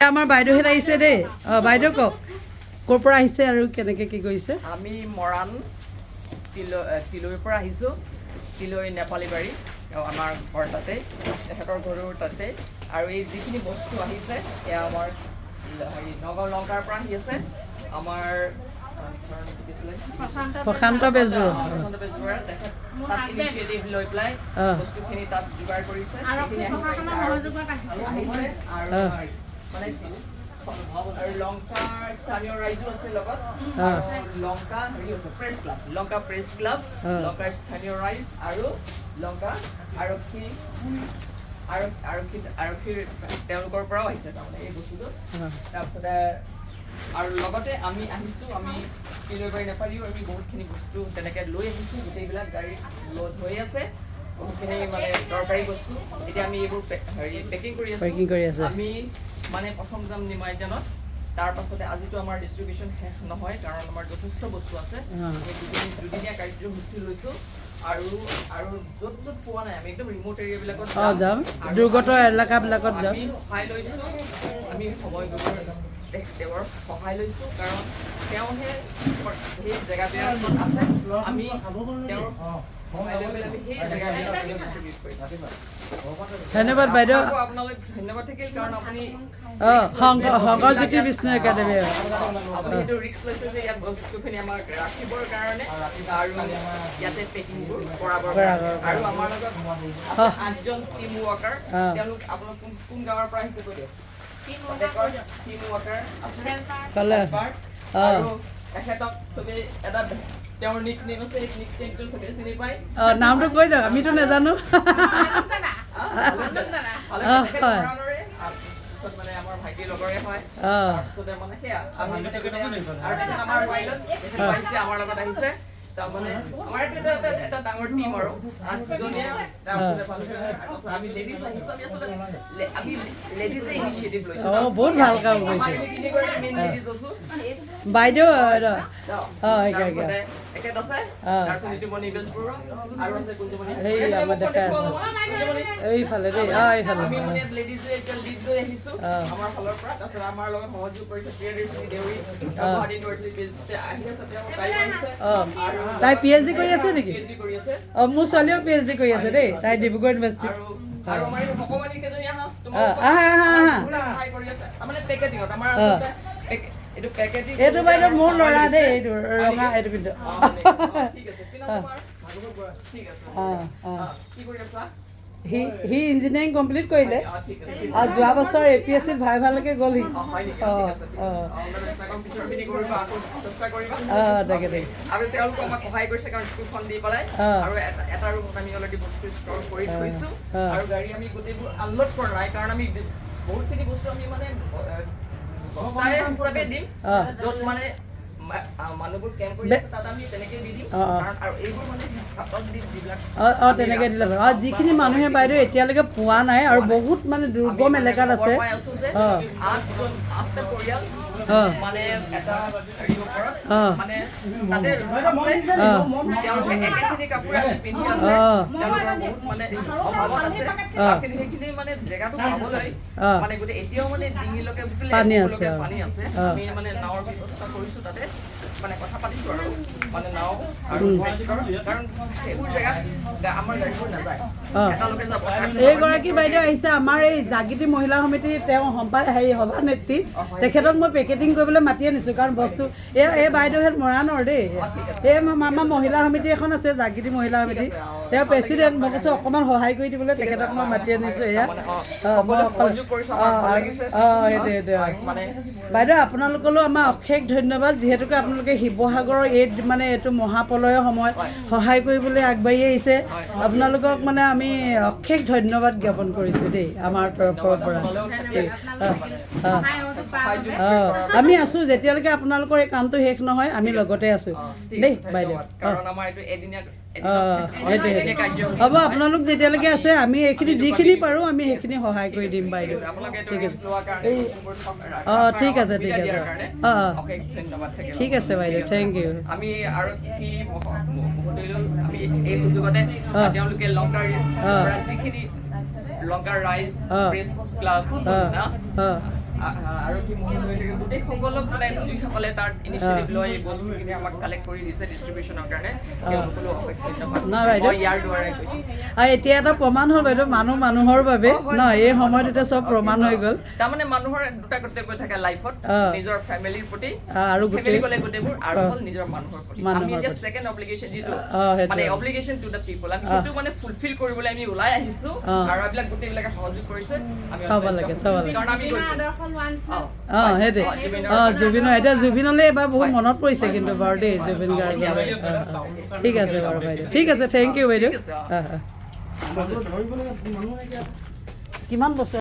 আমাৰ বাইদেউহেঁত আহিছে দেই। অঁ, বাইদেউ, কওক ক'ৰ পৰা আহিছে আৰু কেনেকৈ কি কৰিছে? আমি মৰাণ তিলৈৰ পৰা আহিছোঁ। তিলৈ নেপালীবাৰী আমাৰ ঘৰ তাতে, তেখেতৰ ঘৰো তাতে। আৰু এই যিখিনি বস্তু আহিছে, এয়া আমাৰ হেৰি নগাঁও লংকাৰ পৰা আহি আছে। আমাৰ ঘৰৰ নামটো কি আছিলে? প্ৰশান্ত বেজবৰুৱা। প্ৰশান্ত বেজবৰুৱা। তেখেত তাত ইনিচিয়েটিভ লৈ পেলাই বস্তুখিনি তাত যোগাৰ কৰিছে। আৰক্ষী সেইখিনি আহি প্ৰশাসনৰ পাইছে আৰু সহযোগত আহিছে। আহিছে আৰু মানে আৰু লংকাৰ স্থানীয় ৰাইজো আছে লগত। আৰু লংকা হেৰি আছে, press club, Lanka press club, লংকাৰ স্থানীয় ৰাইজ আৰু লংকা আৰক্ষী আৰু আৰক্ষীৰ তেওঁলোকৰ পৰাও আহিছে তাৰমানে এই বস্তুটো। তাৰপিছতে আৰু লগতে আমি আহিছোঁ, আমি তিলৈবাৰী নেপালীও আমি বহুতখিনি বস্তু তেনেকৈ লৈ আহিছোঁ। গোটেইবিলাক গাড়ীত লোড হৈ আছে, বহুতখিনি মানে দৰকাৰী বস্তু। এতিয়া আমি এইবোৰ হেৰি পেকিং কৰি আছোঁ। পেকিং কৰি আছে। আমি মানে প্ৰথম যাম নিমাইজানত। তাৰ পাছতে আজিতো আমাৰ ডিষ্ট্ৰিবিউশ্যন শেষ নহয়, কাৰণ আমাৰ যথেষ্ট বস্তু আছে। আমি দুদিনীয়া কাৰ্যসূচী লৈছোঁ আৰু আৰু য'ত য'ত পোৱা নাই, আমি একদম ৰিম'ট এৰিয়াবিলাকত যাম। আৰু দুৰ্গত এলেকাবিলাকত যাম। আমি সহায় লৈছোঁ, আমি সময় গগৈৰ তেওঁৰ সহায় লৈছোঁ, কাৰণ তেওঁহে সেই জেগাবিলাকত আছে। আমি তেওঁৰ সহায় লৈ পেলাই আমি সেই জেগাবিলাকত ডিষ্ট্ৰিবিউট কৰিম। ধন্যবাদ বাইদেউ। আপোনাকো আপোনালৈ ধন্যবাদ থাকিল, কাৰণ আপুনি অঁ, শংকৰজ্যোতি বিষ্ণু একাডেমি। আপুনি সেইটো ৰিস্ক লৈছে যে ইয়াত বস্তুখিনি আমাক ৰাখিবৰ কাৰণে আৰু ইয়াতে পেকিংবোৰ কৰাবৰ কাৰণে। আৰু আমাৰ লগত আছে আঠজন টিম ৱৰ্কাৰ। তেওঁলোক আপোনালোক কোন কোন গাঁৱৰ পৰা আহিছে কৈ দিয়ক। টিম ৱৰ্কাৰ আছে। ক'লে হেল্পাৰ। আৰু তেখেতক চবেই এটা তেওঁৰ নিক নেম আছে, এই নিক নেমটো চবেই চিনি পায়। অঁ, নামটো কৈ দিয়ক, আমিতো নাজানো। দাদা, দাদা। তেখেত মৰাণৰে, তাৰপিছত মানে আমাৰ ভাইটিৰ লগৰে হয়। তাৰপিছতে মানে সেয়া আমি মানে আৰু তেখেত আমাৰ পাইলট, তেখেত আহিছে, আমাৰ লগত আহিছে। তাৰমানে আমাৰ এইটো এটা ডাঙৰ টিম আৰু আঠজনীয়া। তাৰপিছতে আমি লেডিজ আহিছোঁ। আমি আচলতে আমি লেডিজে ইনিচিয়েটিভ লৈছোঁ। অঁ, বহুত ভাল কাম আমাৰ কৰিছে। আমি তিনিগৰাকী মেইন লেডিজ আছোঁ। বাইদেউ। অঁ, তাৰপিছতে এখেত আছে। তাৰপিছত নিতুমণি বেজবৰুৱা আৰু আছে কুঞ্জমণি। এই আমাৰ দেখা আছে এইফালে দেই। অঁ, এইফালে। আমি মানে ইয়াত লেডিজে এতিয়া লিড লৈ আহিছোঁ আমাৰ ফালৰ পৰা। তাৰপিছত আমাৰ লগত সহযোগ কৰিছে Priyadarshini Deori, Guwahati university P H আহি আছে তেওঁ, তাইও আহিছে। অঁ, আৰু তাই পি এইচডি কৰি আছে নেকি? পি এইচডি কৰি আছে। অঁ, মোৰ ছোৱালীও পি এইচডি কৰি আছে দেই, তাই ডিব্ৰুগড় ইউনিভাৰ্চিটি। আৰু আৰু আমাৰ এই ভগৱানী কেইজনী, আহা। আহা, আহা, আহা। সহায় কৰি আছে। তাৰমানে পেকেটিঙত আমাৰ আচলতে এইটো পেকেটিং এইটো বাইদেউ মোৰ ল'ৰা দেই, এইটো ৰঙা এইটো পিন্ধো। ঠিক আছে, কি নাম তোমাৰ? ঠিক আছে। অঁ অঁ কি কৰি আছা? সি সি ইঞ্জিনিয়াৰিং কমপ্লিট কৰিলে। অঁ, ঠিক আছে। আৰু যোৱা বছৰ এ পি এছ চিত ভাই ভালকে গ'ল সি। অঁ, হয় নেকি? ঠিক আছে, ঠিক আছে। অঁ, মানে পিছৰখিনি কৰিবা, আকৌ চেষ্টা কৰিবা। অঁ, তাকে তাকে। আৰু তেওঁলোকে আমাক সহায় কৰিছে, কাৰণ স্কুলখন দি পেলাই আৰু এটা এটা ৰুমত আমি অলৰেডি বস্তু ষ্ট'ৰ কৰি থৈছোঁ। আৰু গাড়ী আমি গোটেইবোৰ আনলোড কৰা নাই, কাৰণ আমি বহুতখিনি বস্তু আমি মানে বস্তাই হিচাপে দিম। য'ত মানে মানুহবোৰ কেম্প কৰি আছে, তাত আমি তেনেকে দি দিম। অঁ, অঁ। কাৰণ আৰু এইবোৰ মানে হাতত দি যিবিলাক অঁ অঁ তেনেকৈ দিলে ভাল। আৰু যিখিনি মানুহে বাইদেউ এতিয়ালৈকে পোৱা নাই আৰু বহুত মানে দুৰ্গম আমি মানে এলেকাত আছে। খবৰ পাই আছো যে আঠজন, আঠটা পৰিয়াল মানে এটা হেৰিৰ ওপৰত মানে তাতে আছে। তেওঁলোকে একেখিনি কাপোৰে আজি পিন্ধি আছে। তেওঁলোকৰ বহুত মানে অভাৱত আছে। কিন্তু সেইখিনি মানে জেগাটো পাবলৈ মানে গোটেই এতিয়াও মানে ডিঙিলৈকে বোলে পানী আছে, বুকুলৈকে পানী আছে। আমি মানে নাৱৰ ব্যৱস্থা কৰিছো তাতে, মানে কথা পাতিছো আৰু মানে নাও আৰু ট্ৰেক্টৰ, কাৰণ সেইবোৰ জেগাত আমাৰ গাড়ীবোৰ নাযায়, এটালৈকে যাব। তাৰপিছত এইগৰাকী বাইদেউ আহিছে আমাৰ এই জাগৃতি মহিলা সমিতিৰ তেওঁ হেৰি সভানেত্ৰী। তেখেতক মই পেকেটিং কৰিবলৈ মাতি আনিছোঁ, কাৰণ বস্তু এই এই বাইদেউহেঁত মৰাণৰ দেই। এই আমাৰ মহিলা সমিতি এখন আছে, জাগৃতি মহিলা সমিতি, তেওঁ প্ৰেচিডেণ্ট। মই কৈছোঁ অকণমান সহায় কৰি দিবলৈ, তেখেতক মই মাতি আনিছোঁ এয়া। মানে অঁ, মই সকলোৱে অকলে সহযোগ কৰিছোঁ, আমাৰ ভাল লাগিছে। অঁ, সেইটোৱে সেইটোৱে। মানে বাইদেউ, আপোনালোকলৈও আমাৰ অশেষ ধন্যবাদ, যিহেতুকে আপোনালোকে শিৱসাগৰৰ এই মানে এইটো মহাপ্ৰলয়ৰ সময়ত সহায় কৰিবলৈ আগবাঢ়ি আহিছে। আপোনালোকক মানে আমি অশেষ ধন্যবাদ জ্ঞাপন কৰিছোঁ দেই আমাৰ তৰফৰ পৰা। সহায় সহযোগ কৰাৰ বাবে। অঁ, আমি আছোঁ, যেতিয়ালৈকে আপোনালোকৰ এই কামটো শেষ নহয় আমি লগতে আছোঁ ঠিক দেই আছে, বাইদেউ। ধন্যবাদ। কাৰণ আমাৰ এইটো এদিনীয়া অঁ, সেইটোৱে এদিনীয়া কাৰ্যসূচী। হ'ব, আপোনালোক যেতিয়ালৈকে আছে আমি এইখিনি যিখিনি পাৰোঁ আমি সেইখিনি সহায় কৰি দিম বাইদেউ। আপোনালোকে এইটো ঠিক ৰিস্ক আছে। লোৱাৰ কাৰণে, বস্তুবোৰ অঁ, ৰখাৰ ঠিক আমাক আছে, ঠিক সুবিধা আছে। দিয়াৰ কাৰণে অঁ। অশেষ ধন্যবাদ থাকিল। ঠিক আছে বাইদেউ, thank U. আমি আৰক্ষী মহোদয়লৈ আমি এই সুযোগতে তেওঁলোকে লংকাৰ পৰা যিখিনি লংকাৰ ৰাইজ, প্ৰেছ ক্লাব না অঁ। আৰক্ষী মহোদয় থাকে, গোটেই সকলক মানে যিসকলে তাত ইনিচিয়েটিভ লৈ এই বস্তুখিনি আমাক কালেক্ট কৰি দিছে ডিষ্ট্ৰিবিউশ্যনৰ কাৰণে, তেওঁলোকলৈ অশেষ ধন্যবাদ। নাই বাইদেউ। মই ইয়াৰ দ্বাৰাই কৈছোঁ। আৰু এতিয়া এটা প্ৰমাণ হ'ল বাইদেউ, মানুহ মানুহৰ বাবে ন, এই সময়ত এতিয়া চব প্ৰমাণ হৈ গ'ল। তাৰমানে মানুহৰ দুটা কৰ্তব্য থাকে লাইফত, নিজৰ ফেমিলিৰ প্ৰতি, আৰু গোটেই ফেমিলি গ'লে গোটেইবোৰ, আৰু হ'ল নিজৰ মানুহৰ প্ৰতি। আমি মানুহৰ এতিয়া প্ৰতি। ছেকেণ্ড অব্লিগেশ্যন যিটো সেইটো। মানে অব্লিগেশ্যন টু the পিপল, আমি সেইটো মানে ফুলফিল কৰিবলৈ আমি ওলাই আহিছো আৰু এইবিলাক গোটেইবিলাকে সহযোগ কৰিছে। আমি চাব অত্যন্ত লাগে, চাব লাগে। কাৰণ আমি জুবিনৰ কৈছো আদৰ্শ লোৱা নিচিনা। সেইটোৱে। জুবিনৰ, এতিয়া জুবিনলৈ এবাৰ বহুত মনত পৰিছে কিন্তু বাৰু দেই, জুবিন গাৰ্গ। ঠিক আছে বাৰু বাইদেউ, ঠিক আছে, thank U বাইদেউ। ঠিক আছে, অ। কিমান বস্তু।